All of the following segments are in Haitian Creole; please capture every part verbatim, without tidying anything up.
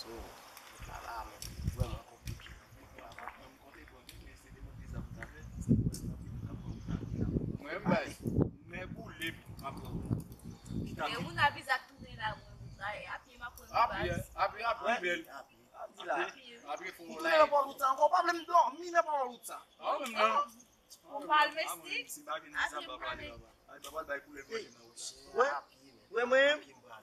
Wout la la, men, vrèman konplike. Mwen, m bay, men boule m, m ap pran. Men moun a viza k tounen la, mwen, wout la, e apye m ap pran. Apye, apye, apye, bèl. Apye, apye, apye, fon. Tounen nan pòl wout sa ankò, pa vle m dòmi nan pòl wout sa. Ah, menm non. Ou pral Mestik? Apye m prale. Ay, papa l bay koulè manje nan wout la. Wè, wè mwen,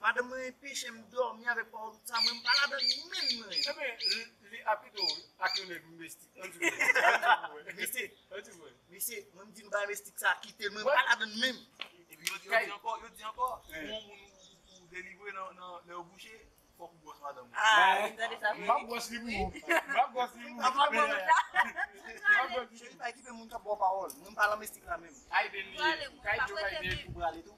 madanm mwen enpeche m dòmi avèk pawòl sa, mwen m pa ladann menm mwen. Ebyen, li, li a pito ak yon nèg Mestik. Ann di w, ann di w, mesye, ann di w. Mesye, mwen m di m bay Mestik sa kite l, mwen m pa ladann menm. Epi yo di, yo di ankò, yo di ankò, pou yon moun ou, ou delivre nan, nan, nan yon bouche, fòk ou bwòs madanm ou. Ah, m tande sa vre. M ap bwòs li pou ou. M ap bwòs li pou ou. Papa, m ap bwòs li. M ap bwòs li. Cheri, pa okipe moun k ap ba w pawòl. Mwen, m pa nan Mestik la menm. Ay, Deni. Ou prale, mwen pa prete menm. Ou prale tou.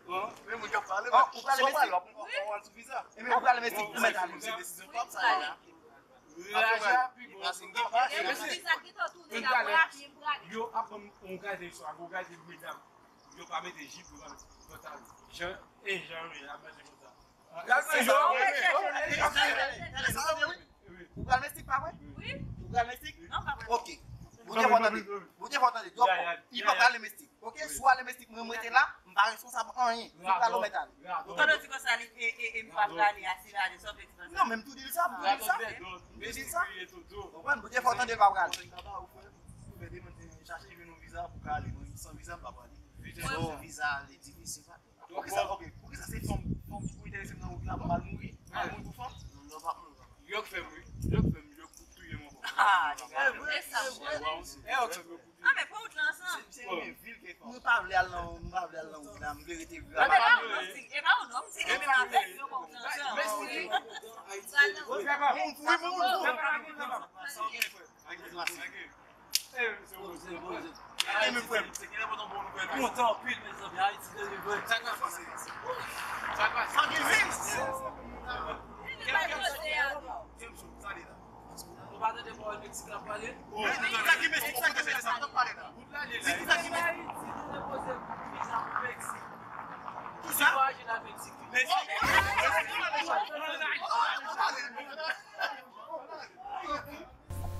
Bon, men moun k ap pale, oh, ou prale Mestik? Ou, ou al sou viza. Ebyen, ou prale Mestik, ou mèt ale. Se desizyon pa m sa la. Raja, pi bon. Mesye, yo ap ban m yon kalite istwa, yon kalite medam. Yo pa mete jip, yo pa mete pantalon. Jan, e jan yo ye, ap mache konsa. Gade jan yo ye. Ou pral Mestik, pa vre? Wi. Ou pral Mestik? Non, pa vre. Ok. Bondye fò tande. Bondye fò tande. Donk, li pa prale Mestik. Ok? Si w ale Mestik, mwen, mwen rete la, m pa responsab anyen. Si w prale, ou mèt ale. Ou tande di konsa, li, e, e, e, m pa prale, a, si l ale, sa w vle di konsa? Non, men m tou di l sa, m tou di l sa. M tou di l sa. Konprann? Bondye fò tande, l pa prale. Fè demann, chache jwenn yon viza pou ka ale. Mwen, san viza, m pa prale. Viza, viza, li difisil, pa. Poukisa, ok, poukisa se fanm, fanm ki pou enterese m nan wout la, m pral mouri, m pral mouri pou fanm? Non, non, pa, non, non. Yo k fè m, wi. Yo k fè m, yo k touye m ankò. Ah, e vre sa, wi. E yo k fè m, yo k touye m. Ah, men pran wout la ansanm. Se, se yon vil ke fanm. Mwen pa vle al nan, mwen pa vle al nan wout la, m vle rete vil la. Ah, men pa ou non, si, e pa ou non, si e pa ou non, pa wout la ansanm. Mwen fè pa. Moun fou, moun fou. Sa w gen, frè? Sa w gen, frè? Sa w gen? Kontan anpil, mezanmi. Ayiti delivre. Sa k ap pase? Sa k ap pase? Sa gen vin? Ou pa tande pawòl Meksik la pale? Sa ki Meksik, sa ki Meksik, sa k ap pale la? Ayiti nou depoze viza pou Meksik. Kisa? Voyaje nan Meksik. Meksik.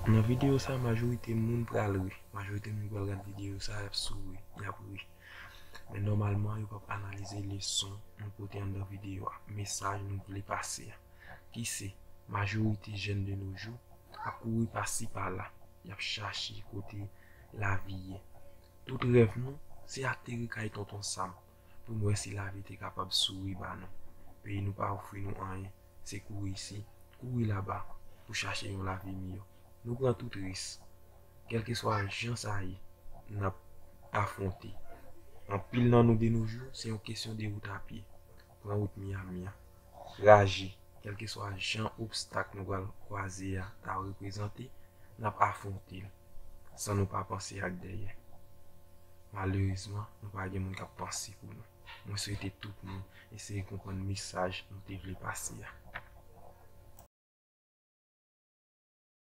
Nan videyo sa, majorite moun pral ri. Majorite moun pral gad videyo sa, y ap souri, y ap ri. Men nòmalman, yo p ap analize leson nou pote anndan videyo a, mesaj nou vle pase a, ki se majorite jèn de nos jours ap kouri pasi pala, y ap chache kote lavi ye. Tout rèv nou, se ateri kay Tonton Sam, pou n wè si lavi te kapab souri ba nou. Peyi nou pa ofri nou anyen, se kouri isi, kouri laba, pou chache yon lavi miyò. Nou pran tout risk. Kèlkeswa jan sa ye, n ap afwonte. Anpil nan nou de nos jours, se yon kesyon de wout a pye. Pran wout Miami an. Raje, kèlkeswa jan obstak nou pral kwaze a ta reprezante, n ap afwonte l, san nou pa panse ak dèyè. Malerezman, nou pa gen moun k ap panse pou nou. Mwen swete tout moun eseye konprann mesaj nou te vle pase a.